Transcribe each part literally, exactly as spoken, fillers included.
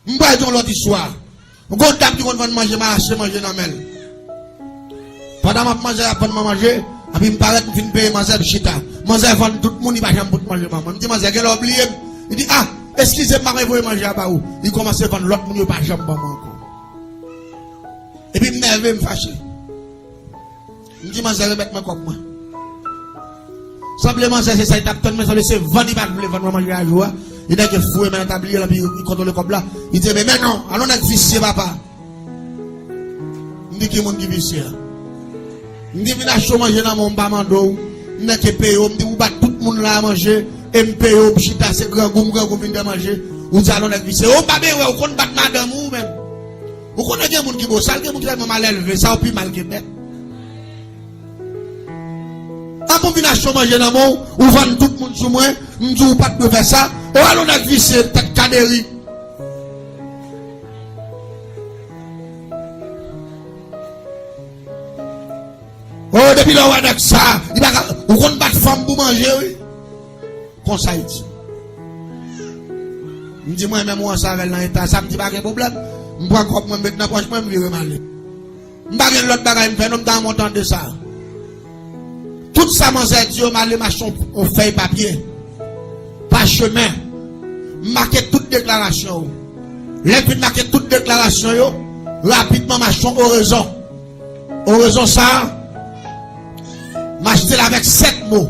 M pral di yon lòt istwa. Gon dam ki konn vann manje, m al achte manje nan men l. Pandan m ap manje, l ap vann mwen manje, epi m parèt, m fin peye manzè, m chita. Manzè vann tout moun, li pa janm pot manje ban mwen. M di, "Manzè, gen lè w bliye m?" Li di, "Ah, eskize m, m pa konn voye manje a ba ou." Li kòmanse vann lòt moun, yo pa janm ban mwen ankò. Epi m nève, m fache. M di, "Manzè, remèt mwen kòb mwen." Sanble manzè se sa li t ap tann, men sanble se vann li pa t vle vann mwen manje a jou a. Li nèke foure men nan tabliye l, epi li kontwole kòb la. Li di, "Men, men non, alon nèg visye, papa." M di, "Ki moun ki visye a?" M di, "Vin achte w manje nan men w, m pa mande w. M nèke peye w." M di, "Ou bat tout moun la a manje, e m peye w, m chita, se grangou m grangou vin fè manje. Ou di alon nèg visye. Ou pa benyen wè, ou konn bat madanm ou menm. Ou konnen gen moun ki bosal, gen moun ki tèlman malelve, sa yo pi mal ke bèt." Apre m vin achte w manje nan men w, ou vann tout moun sou mwen, m di w ou pa t dwe fè sa. O alon nèg visye, tèt kaderi. O, depi lè w wè nèg sa, li pa ka, ou konn bat fanm pou manje, wi. Konsa l di. M di, "Mwen menm ou ansanm avè l nan eta sa." M di, "Pa gen pwoblèm." M pran kòb mwen, m met nan pòch mwen, m vire m ale. M pa gen lòt bagay m fè non, m ta renmen w tande sa. Tout sa manzè di yo, m ale m achte yon, yon fèy papye, pachemen. M make tout deklarasyon yo. Lè m fin make tout deklarasyon yo, rapidman m achte yon orezon. Orezon sa a, m achte l avèk sèt mo.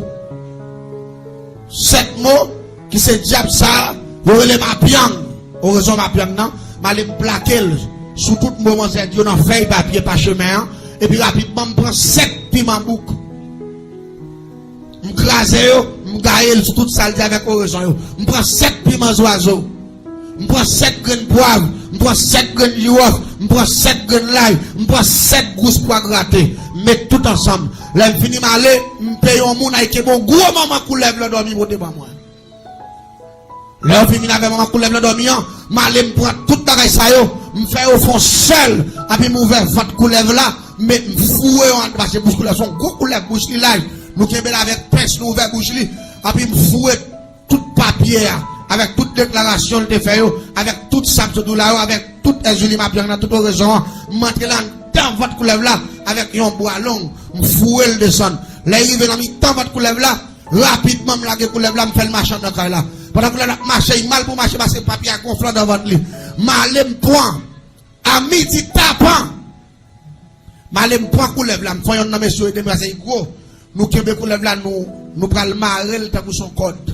Sèt mo ki se dyab sa a, yo rele mapyang. Orezon mapyang nan, m ale m plake l sou tout mo manzè di yo nan fèy papye pachemen an, epi rapidman m pran sèt piman bouk. M kraze yo, m gaye l sou tout sa l di avèk orezon yo. M pran sèt piman zwazo. M pran sèt grenn pwav, m pran sèt grenn jiwòf, m pran sèt grenn lay, m pran sèt gous pwa grate. M met tout ansanm. Lè m fini m ale, m peye yon moun al kenbe yon gwo manman koulèv landòmi pote ban mwen. Lè yo fin vin avè manman koulèv landòmi an, m ale m pran tout bagay sa yo, m fè yo fè yon sèl, epi m ouvè vant koulèv la, m met, m foure yon, paske bouch koulèv se yon gwo koulèv, bouch li laj. Nou kenbe l avèk pens, nou ouvè bouch li, epi m foure tout papye a, avèk tout deklarasyon l te fè yo, avèk tout sa m sot di w la yo, avèk tout èzili mapyang nan, tout orezon an, m antre l anndan vant koulèv la avèk yon bwa long, m foure l desann. Lè l rive nan mitan vant koulèv la, rapidman m lage koulèv la, m fè l mache anndan kay la. Pandan koulèv la ap mache, li mal pou mache paske papye a gonfle anndan vant li. M ale m pran, a midi tapan, m ale m pran koulèv la, m fè yonn nan mesye yo ede m paske li gwo. Nou kenbe koulèv la, nou, nou pral mare l tankou se yon kòd.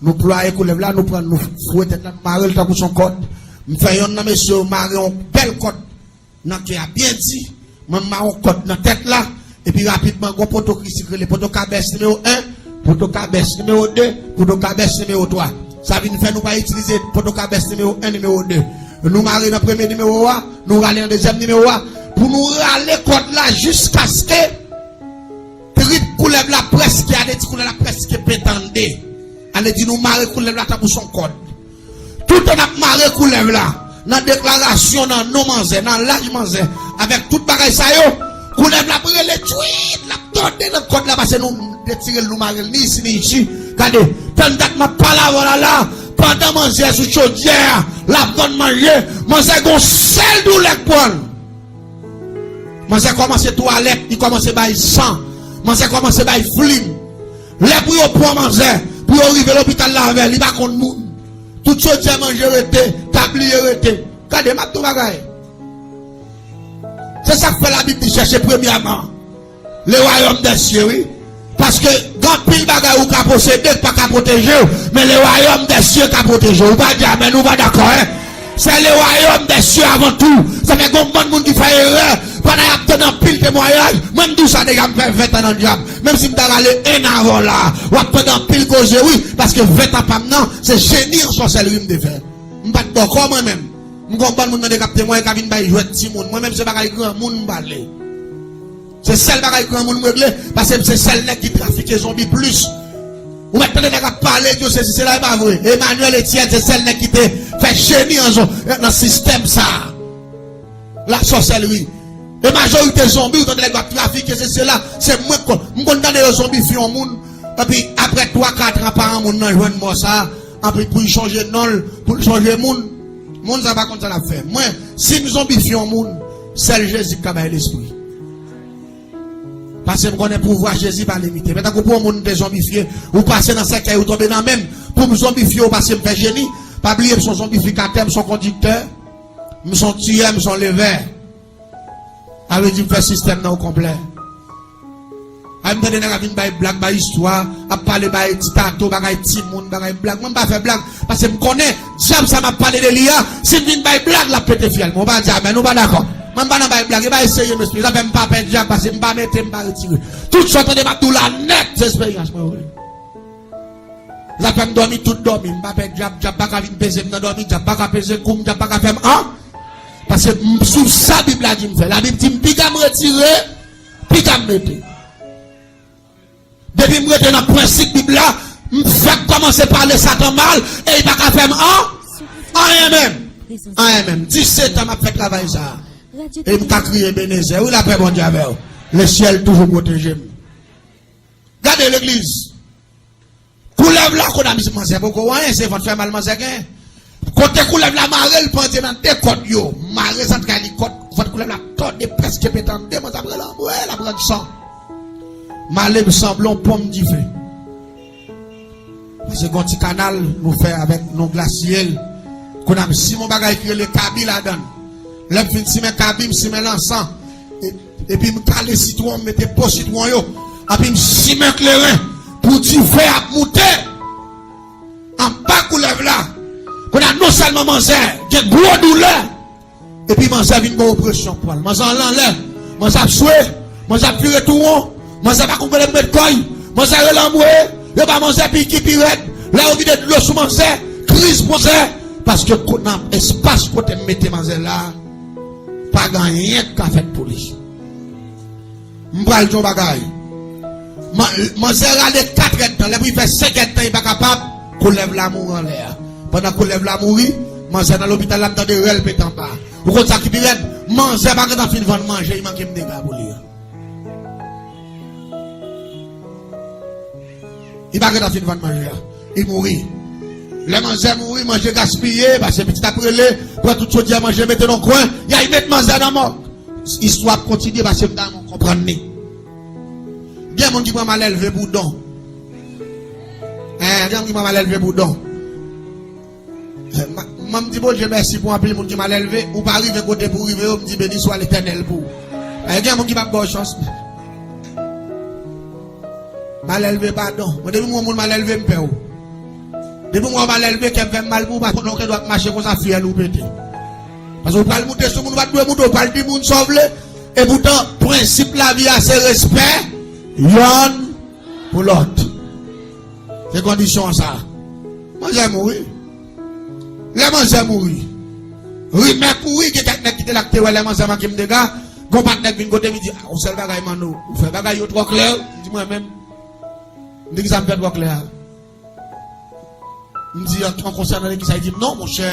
Nou plwaye koulèv la, nou pran, nou foure tèt la, nou mare l tankou se yon kòd. M fè yonn nan mesye yo mare yon bèl kòd nan ke a byen di. Mwen, m mare yon kòd nan tèt la, epi rapidman, gon poto ki sirkile, poto kabès nimewo en, poto kabès nimewo de, poto kabès nimewo twa. Sa vin fè nou pa itilize poto kabès nimewo en, nimewo de. Nou mare nan premye nimewo a, nou rale nan dezyèm nimewo a. Pou nou rale kòd la jiskaske trip koulèv la prèske, ale di koulèv la prèske pete an de. Ale di nou mare koulèv la tankou se yon kòd. Toutan n ap mare koulèv la, nan deklarasyon, nan non manzè, nan laj manzè, avèk tout bagay sa yo, koulèv la ap rele tchwit, l ap tòde nan kòd la, paske nou detire l, nou mare l ni isi, ni isi. Gade, tann dat m ap pale avè w la, la, pandan manzè sou chodyè a, l ap vann manje, manzè gon sèl doulè k pran l. Manzè kòmanse twalèt, li kòmanse bay san. Manzè kòmanse bay flim. Lè pou yo pran manzè, pou yo rive lopital la avè l, li pa konn moun. Tout chodyè manje rete, tabliye rete. Gade, m ap di w bagay. Se sa k fè Labib di, chèche premyèman le royaume des cieux, wi. Paske gen anpil bagay ou ka posede k pa ka pwoteje w, men le royaume des cieux ka pwoteje w. Ou pa di amèn, ou pa dakò, en? Se le royaume des cieux avant tout. Sa fè gen yon bann moun ki fè erè, pandan y ap tann anpil temwayaj. Mwen, m di w sa deja, m fè ven tan nan dyab. Menm si m ta rale en avan w la, w ap tann anpil koze, wi, paske ven tan pa m nan, se jeni an sòsèlri m te fè. M pa t bòkò mwen menm. M gon bann moun tande k ap temwaye, k ap vin bay jwèt timoun. Mwen menm se bagay granmoun m pale. Se sèl bagay granmoun m regle, paske m se sèl nèg ki trafike zonbi plis. Ou mèt tande nèg ap pale, di yo sesi sela, e pa vre. Emmanuel Etienne se sèl nèg ki te fè jeni an zon, nan sistèm sa a. Lasòsèlri. E majorite zonbi, ou tande nèg ap trafike, se sela, se mwen k konn. M konn tande yo zonbifye yon moun, epi apre twa, kat an, paran moun nan jwenn mò sa a, epi pou l chonje non l, pou l chonje moun, Moun sa pa konn sa l ap fè. Mwen, si m zonbifye yon moun, sèl Jezi ki ka bay lespri. Paske m konnen pouvwa Jezi pa limite. Men tankou pou yon moun te zonbifye, ou pase nan sèkèy, ou tonbe nan men m. Pou m zonbifye w, paske m fè jeni, pa bliye m se yon zonbifikatè, m se yon kondiktè, m se yon tiyè, m se yon levè. Sa vle di m fè sistèm nan o konplè. Ay, m tande nèg ap vin bay blag, bay istwa, ap pale bay ti tato, bagay timoun, bagay blag. Mwen m pa fè blag, paske m konnen dyab sa m ap pale de li a, si m vin bay blag, l ap pete fyèl mwen. Ou pa di amèn, ou pa dakò. Mwen m pa nan bay blag, e bagay serye m esplike. Sa fè m pa pè dyab, paske m pa mete, m pa retire. Tout sa w tande m ap di w la nèt, se esperyans mwen, wi. Sa fè m dòmi tout dòmi. M pa pè dyab, dyab pa ka vin peze m nan dòmi, dyab pa ka peze kou m, dyab pa ka fè m an. Paske m sou sa Bib la di m fè. Labib di m piga m retire, piga m mete. Depi m rete nan prensip Bib la, m fèk kòmanse pale Satan mal, e li pa ka fè m an, anyen menm. Anyen menm. Disèt an m ap fè travay sa a. E m ka kriye Ebenezè. Wi, lapè Bondye avè w. Lesyèl toujou pwoteje m. Gade legliz. Koulèv la, kounye a misye manzè poko anyen, se vant fè mal manzè gen. Kote koulèv la mare, l pandye nan de kòd yo. Mare zantray li kòd, vant koulèv la tòde, prèske pete an de, manzè ap rele anmwe, l ap rann san. M ale, m sanble yon ponm dife. Paske gon ti kanal nou fè avèk nou glasiye l. Kounye a m simen yon bagay ki rele kabi ladan l. Lè m fin simen kabi, m simen lansan. E- Epi m kale sitwon, m mete po sitwon yo. Epi m simen kleren pou dife ap moute anba koulèv la. Kounye a, non sèlman manzè gen gwo doulè, epi manzè vin gen opresyon pwal. Manzè anlè, manzè ap swe, manzè ap vire tou won, manzè pa konn kote pou met kò l, manzè rele anmwe, yo ba manzè piki pi rèd. Lè yo vide dlo sou manzè, kriz manzè, paske ko- nan espas kote m mete manzè la, pa gen anyen k ka fèt pou li. M pral di yon bagay. Man- manzè rale katrèdtan, lè pou li fè senkèdtan, li pa kapab, koulèv la mouri anlè a. Pandan koulèv la mouri, manzè nan lopital la, m tande rèl pete anba. Ou konn sa ki pi rèd? Manzè pa gentan fin vann manje, li manke m dega pou li a. Li pa gentan fin vann manje a. Li mouri. Lè manzè mouri, manje gaspiye, paske pitit ap rele, pran tout chodyè manje, mete nan kwen, y al met manzè nan mòg. Istwa ap kontinye, paske m ta renmen w konprann li. Gen moun ki pran malelve pou don. Hein, gen moun ki pran malelve pou don. Eh, ma- man m di Bondye mèsi pou anpil moun ki malelve. Ou pa rive kote pou rive yo, m di beni swa Letènèl pou ou. Eh, gen moun ki p ap ba w chans. Malelve pa don. Mwen, depi m wè yon moun malelve, m pè w. Depi m wè w malelve, kè m fè m mal pou ou, pa konn yon kè dwa ap mache konsa, fyèl ou pete. Paske ou pral moute sou moun ou pa t dwe moute, ou pral di moun sa w vle. Epoutan, prensip lavi a se respè yonn pou lòt. Se kondisyon an sa. Manzè mouri. Lè manzè mouri, rimè kouri, gen kèk nèg ki te la ki te wè lè manzè manke m dega, gon patnè k vin kote m, li di, "Ah, yon sèl bagay, Manno, ou fè bagay yo twò klè." M di, "Mwen menm?" M di, "Kisa m fè twò klè a?" M di, "An, an konsènan legliz sa?" Li di m, "Non, monchè.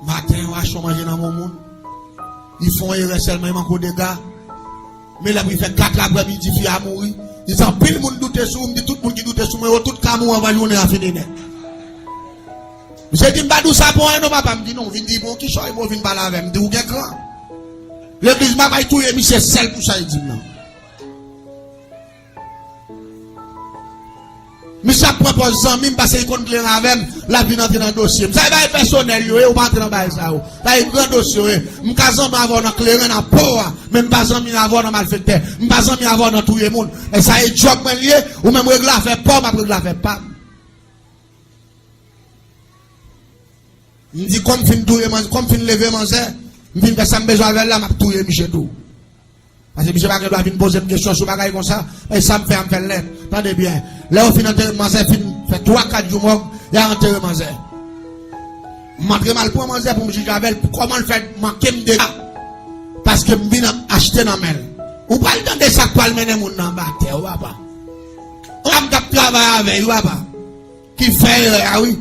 Maten, yo achte yon manje nan men yon moun. Li fè yon erè sèlman, li manke w dega. Men lè pou li fè kat lè aprèmidi, fi a mouri." Li di, "Anpil moun doute sou ou." M di, "Tout moun ki doute sou mwen yo, tout ka mouri anvan jounen an fini nèt." Misye di, "M pa di w sa pou anyen non, papa." M di, "Non, w vin di pou yon kichòy, men w vin pale avè m." M di, "Ou gen kran." Legliz m ap al touye misye sèl pou sa li di m nan. Misye ap pran pòz zanmi m paske li konn kleren avè m, l ap vin antre nan dosye m. Sa e bagay pèsonèl yo ye, ou pa antre nan bagay sa yo. Sa e gran dosye yo ye. M ka zanmi avè w nan kleren, nan po a, men m pa zanmi avè w nan malfektè. M pa zanmi avè w nan touye moun. E sa e djòb mwen l ye, ou menm regle afè pa w, m ap regle afè pa m. M di, kòm fin touye manzè, kòm fin leve manzè, m fin fè sa m bezwen avè l la, m ap touye misye tou. Paske misye pa gen dwa vin poze m kesyon sou bagay konsa, e sa m fè a, m fè l nèt. Tande byen. Lè yo fin antere manzè, fin fè twa, kat jou mòg, y a antere manzè. M antre m al pran manzè pou m jije avè l, pou kòman l fè manke m dega. Paske m vin achte nan men l. Ou pral tande sa k pral mennen moun nan anba tè, wi papa. Yon dam k ap travay avè l, wi papa. Ki fè erè a, wi.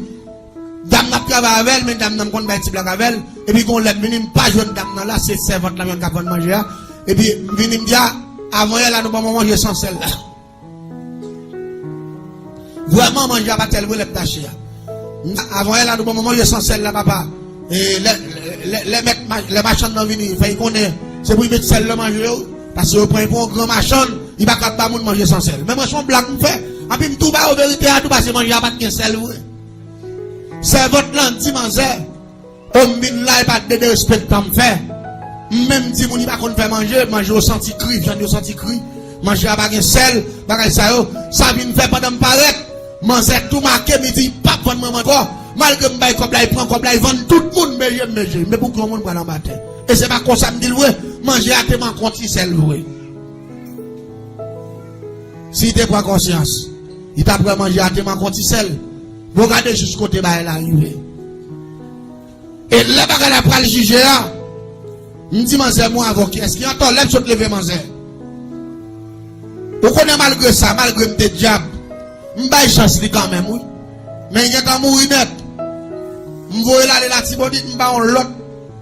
Dam nan ap travay avè l, men dam nan m konn bay ti blag avè l. Epi gon lè m vini, m pa jwenn dam nan la, se sèvant la m jwenn k ap vann manje a. Epi m vini, m di, "A, avan yè la, nou ban mwen manje san sèl la." Vrèman, manje a pa tèl vre lè m t achte a. Avan yè la, nou ban mwen manje san sèl la, papa. E lè, lè, lè mèt ma-, lè machann nan vini, fè y konnen se pou y met sèl nan manje yo. Paske yo pran y pou yon gran machann, y pa kab ba moun manje san sèl. Men mwen, se yon blag m fè. Anpi m tou ba yo verite a tou, paske manje a pa t gen sèl vre. Sèvant lan di manzè, o, m vin la, e pa de derespektan m fè. M menm di moun, y pa konn fè manje, manje yo santi kri, vyann yo santi kri. Manje a pa gen sèl, bagay sa yo. Sa vin fè pandan m parèt, manzè tou make m, li di, "Pap vann mwen ankò." Malgre m bay kòb la, li pran kòb la, li vann tout moun, meje m meje. Men pou ki yon moun pral anba tè? E se pa konsa m di l vre, manje a te manke yon ti sèl vre. Si li te pran konsyans, li t ap wè manje a te manke yon ti sèl. Bon, gade jis kote bagay la rive. E lè bagay la pral jije a, m di manzè, "Mwen avè w, kiyès ki antò?" Lè m sot leve manzè, ou konnen, malgre sa, malgre m te dyab, m bay chans li kanmenm, wi. Men li gentan mouri nèt. M voye l ale Latibonit, m ba yon lòt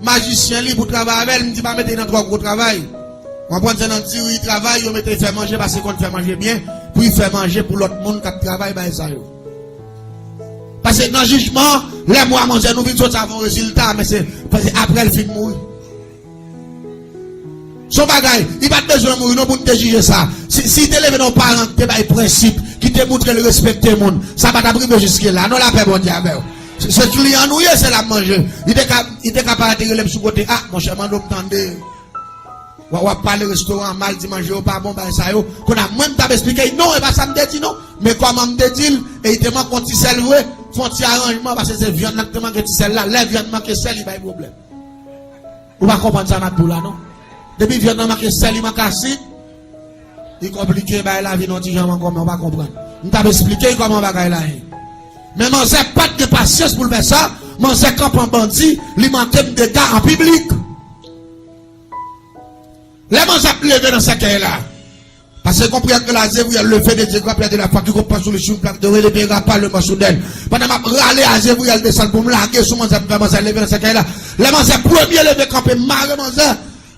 majisyen li pou travay avè l, m di, "Pa mete l nan twò gwo travay." W konprann, se nan diri travay, yo mete l fè manje, paske l konn fè manje byen, pou l fè manje pou lòt moun k ap travay bay sa yo. Paske nan jijman, lè mwen a manzè nou vin soti avè yon rezilta, men se, se apre l fin mouri. Se yon bagay, li pa t bezwen mouri non pou n te jije sa. Si, si li te leve nan yon paran ki te bay prensip, ki te montre l respekte moun, sa pa t ap rive jiske la. Non, lapè Bondye avè w. Se, se kliyan nou ye, se la m manje. Li te ka, li te ka parèt rele m sou kote, "A, monchè, mande w m tande." W, w ap pale restoran an mal, di manje yo pa bon, bagay sa yo. Kounye a, mwen, m t ap esplike l, "Non, e pa sa m te di, non." Men kòman m te di l, e li te manke yon ti sèl vre, fè yon ti aranjman, paske se vyann nan ki te manke ti sèl la. Lè vyann manke sèl, li bay pwoblèm. Ou pa konprann sa m ap di w la, non. Depi vyann nan manke sèl, li manke asid, li konplike, bay lavi nan yon ti jan ankò, men ou pa konprann. M t ap esplike l kòman bagay la ye. Men manzè pa t gen pasyans pou l fè sa, manzè kanpe an bandi, li manke m dega an piblik. Lè manzè ap leve nan sèkèy la, paske gon priyè k rele Azevwiyèl, leve de Dye, grapyè de la fwa, ki gon pran sou li, sou plak de rele, pe rapa le mò sou dèl. Pandan m ap rale Azevwiyèl desann pou m lage sou manzè, pou fè manzè leve nan sèkèy la. Lè manzè premye leve kanpe, m mare manzè.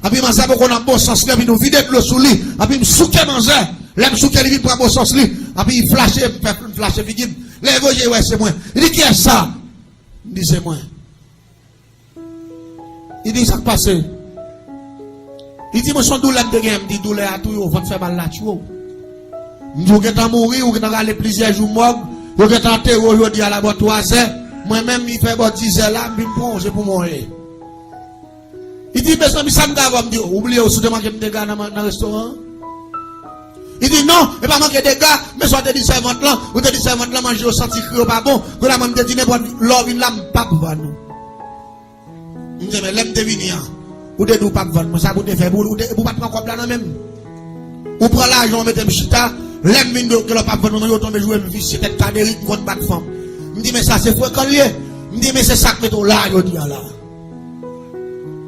Anpi manzè poko nan bon sans li, anpi nou vide dlo sou li. Anpi m souke manzè. Lè m souke li vin pran bon sans li. Anpi li flache, m fè m flache figi m. Lè l voye je l wè se mwen. Li di, "Kiyès sa?" M di, "Se mwen." Li di, "Sa k pase?" Li di, "Mwen, se yon doulè m te genyen." M di, "Doulè a touye w, vant fè mal la tchwe w." M di, "Ou gentan mouri, ou gentan rale plizyè jou mòg, yo gentan antere w jodi a la bò twazè. Mwen menm, li fè bò dizè la, m vin pran w, se pou mwen w ye." Li di, "Mezanmi, sa m ka fè w?" M di, "Ou bliye w si w te manke m dega nan, nan restoran an?" Li di, "Non, e pa manke dega, men sa w te di sèvant lan, ou te di sèvant lan manje yo santi kri yo pa bon, kounye a mwen m te di nenpòt lè w vin la, m p ap vann ou." M di, "Men lè m te vini an, ou te di w p ap vann mwen, sa pou w te fè pou ou, ou te, ou pa t pran kòb la nan men m. Ou pran lajan w mete m chita, lè m vin di w ke lè w p ap vann mwen, yo tonbe joure m visye, tèt kaderik, m konn bat fanm." M di, "Men sa se frekan l ye." M di, "Men se sa k mete w la jodi a la."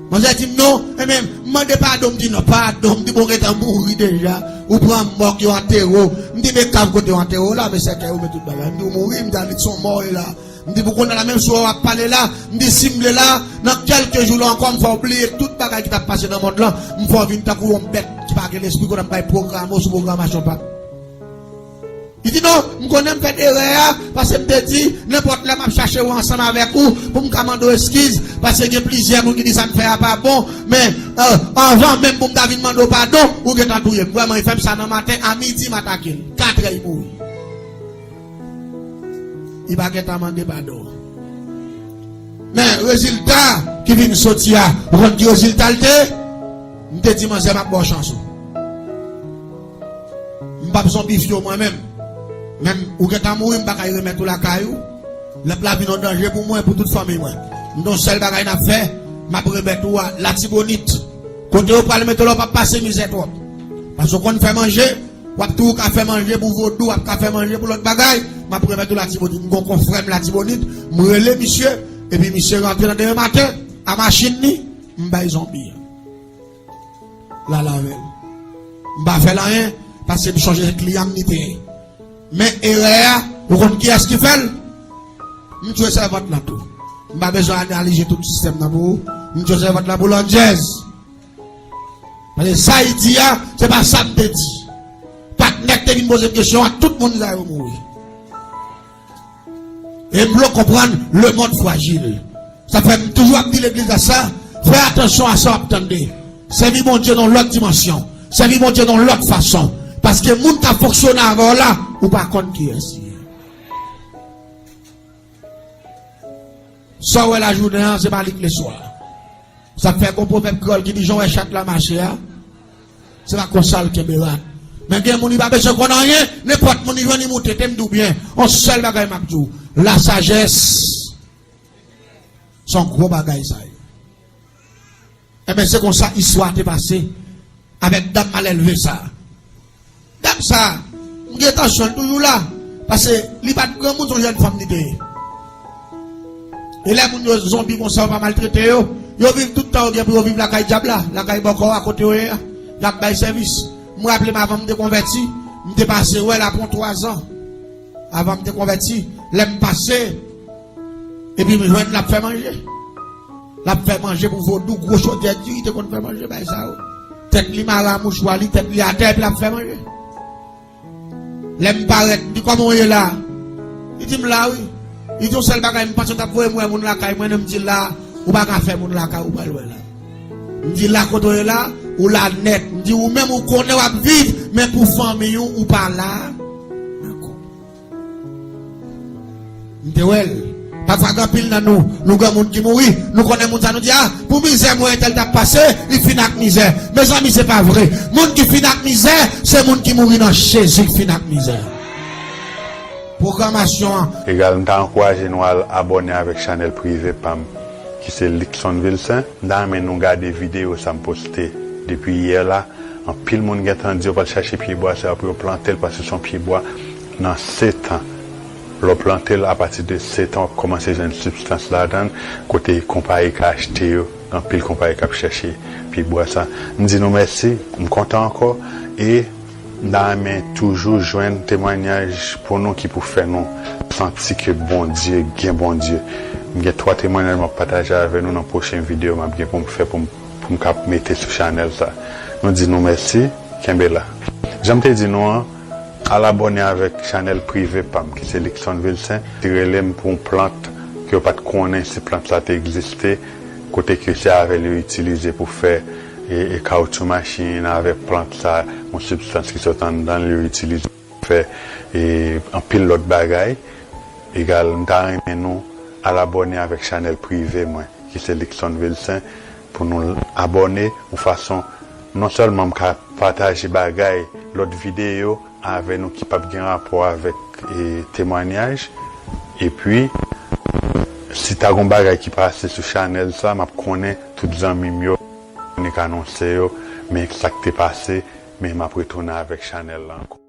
Manzè di m, "Non, e men, m mande padon." M di, "Non, padon." M di, "Bon, gentan mouri deja. Ou pran mòg, yo antere w." M di, "Men kav kote yo antere w la, men sèkèy ou, men tout bagay." M di, "Ou mouri." M di, "Alit son mò e la." M di, "Pou kounye a la, menm si w ap pale la, m di, si m vle la, nan kèlke jou la ankò, m fè w bliye tout bagay ki t ap pase nan mond lan, m fè w vin tankou yon bèt ki pa gen lespri, kounye a m bay pwogram ou sou pwogramasyon pa m." Li di, "Non, m konnen m fè erè a, paske m te di, nenpòt lè m ap chache w ansanm avèk ou, pou m ka mande w eskiz, paske gen plizyè moun ki di sa m fè a pa bon, men, euh, anvan menm pou m ta vin mande w padon, ou gentan touye m." Vrèman, li fè m sa nan maten, a midi, m atake l. Katrè, li mouri. Li pa gentan mande padon. Men rezilta ki vin soti a, ou konn ki rezilta l te? M te di manzè, "M ap ba w chans ou. M p ap zonbifye w mwen menm. Menm ou gentan mouri, m pa kay remèt ou lakay ou. Lè la vin yon danje pou mwen, pou tout fanmi mwen. M di yon sèl bagay n ap fè, m ap remèt ou a Latibonit. Kote yo pral mete w la, w p ap pase mizè twòp. Paske w konn fè manje, w ap toujou ka fè manje pou vodou, w ap ka fè manje pou lòt bagay. M ap remèt ou Latibonit." M gon konfrè m Latibonit, m rele misye, epi misye rantre nan demen maten, a machin li, m bay zonbi an. L al avè l. M pa fè l anyen, paske m sonje se kliyan m li te ye. Men erè a, ou konn kiyès ki fè l? M tchwe sèvant lan tou. M pa bezwen analize tout sistèm nan pou ou. M tchwe sèvant lan pou landjèz. Paske sa li di a, se pa sa m te di. Patnè k te vin poze m kesyon an, tout moun sa yo mouri. E m vle w konprann, lemonn frajil. Sa fè m toujou ap di legliz la sa, fè atansyon a sa w ap tande. Sèvi Bondye nan lòt dimansyon. Sèvi Bondye nan lòt fason. Paske moun k ap fonksyone avè w la, ou pa konn kiyès li ye. Sa w wè lajounen an, se pa li k leswa. Sa k fè gon pwovèb kreyòl ki di jan w wè chat la mache a, se pa konsa l kenbe rat. Men gen moun li pa bezwen konn anyen, nenpòt moun li jwenn li moute, te m di w byen, yon sèl bagay m ap di w, lasajès se yon gwo bagay sa ye. Enben se konsa istwa te pase avèk dam malelve sa. Dam sa, m gen tansyon l toujou la. Paske li pa t granmoun, se yon jèn fanm li te ye. E lè moun yo zonbi konsa, yo pa maltrete yo, yo viv tout tan yo gen pou yo viv lakay dyab la, lakay bòkò a kote yo ye a. Y ap bay sèvis. M raple m avan m te konvèti, m te pase wè l apre yon twazan. Avan m te konvèti, lè m pase, epi m jwenn l ap fè manje. L ap fè manje pou vodou, gwo chodyè diri te konn fè manje, bay sa yo. Tèt li mare a mouchwa, li tèt li atè, epi l ap fè manje. Lè m parèt, m di, "Kòman w ye la?" Li di m, "La wi." Li di, "Yon sèl bagay, m panse w t ap voye m wè moun lakay mwen, men m di l la, ou pa ka fè moun lakay ou pral wè la." M di, "La kote w ye la, ou la nèt." M di, "Ou menm ou konnen w ap viv, men pou fanmi w, ou pa la ankò." M te wè l. Pafwa gen anpil nan nou, nou gen moun ki mouri, nou konnen moun sa nou di, "A, pou mizè mwen entèl t ap pase, li fin ak mizè." Mezanmi, se pa vre. Moun ki fin ak mizè, se moun ki mouri nan Jezi k fin ak mizè. Pwogramasyon an. Egal, m ta ankouraje nou al abòne avèk chanèl prive pa m, ki se Luckson Vilsaint. M ta renmen nou gade videyo sa m poste depi yè la. Anpil moun gentan di yo pral chache pyebwa sa yo pou yo plante l, paske se yon pyebwa nan setan. Lè w plante l, apati de setan, w ap kòmanse jwenn sibstans ladan l, kote konpayi ka achte yo. Gen anpil konpayi k ap chèche pyebwa sa. M di nou mèsi, m kontan ankò, e m ta renmen toujou jwenn temwanyaj pou nou ki pou fè nou santi ke Bondye gen Bondye. M gen twa temwanyaj m ap pataje avè nou nan pwochen videyo m ap gen pou m fè pou m pou m ka mete sou chanèl sa. Nou di nou mèsi, kenbe la. Jan m te di nou an, al abòne avèk chanèl prive pa m, ki se Luckson Vilsaint. Li rele m pou yon plant ke yo pa t konnen si plant sa te egziste, kote ke se avè l yo itilize pou fè, e, e kawotchou machin avèk plant sa, yon sibstans ki sot anndan l, yo itilize pou fè, e, anpil lòt bagay. Egal, m ta renmen nou al abòne avèk chanèl prive mwen, ki se Luckson Vilsaint, pou nou abòne, yon fason non sèlman m ka pataje bagay, lòt videyo avè nou ki p ap gen rapò avèk, e, temwanyaj, epi si ta gon bagay ki pase sou chanèl sa, m ap konnen tout zanmi m yo, konnen k anonse yo, men sa k te pase, men m ap retounen avèk chanèl la ankò.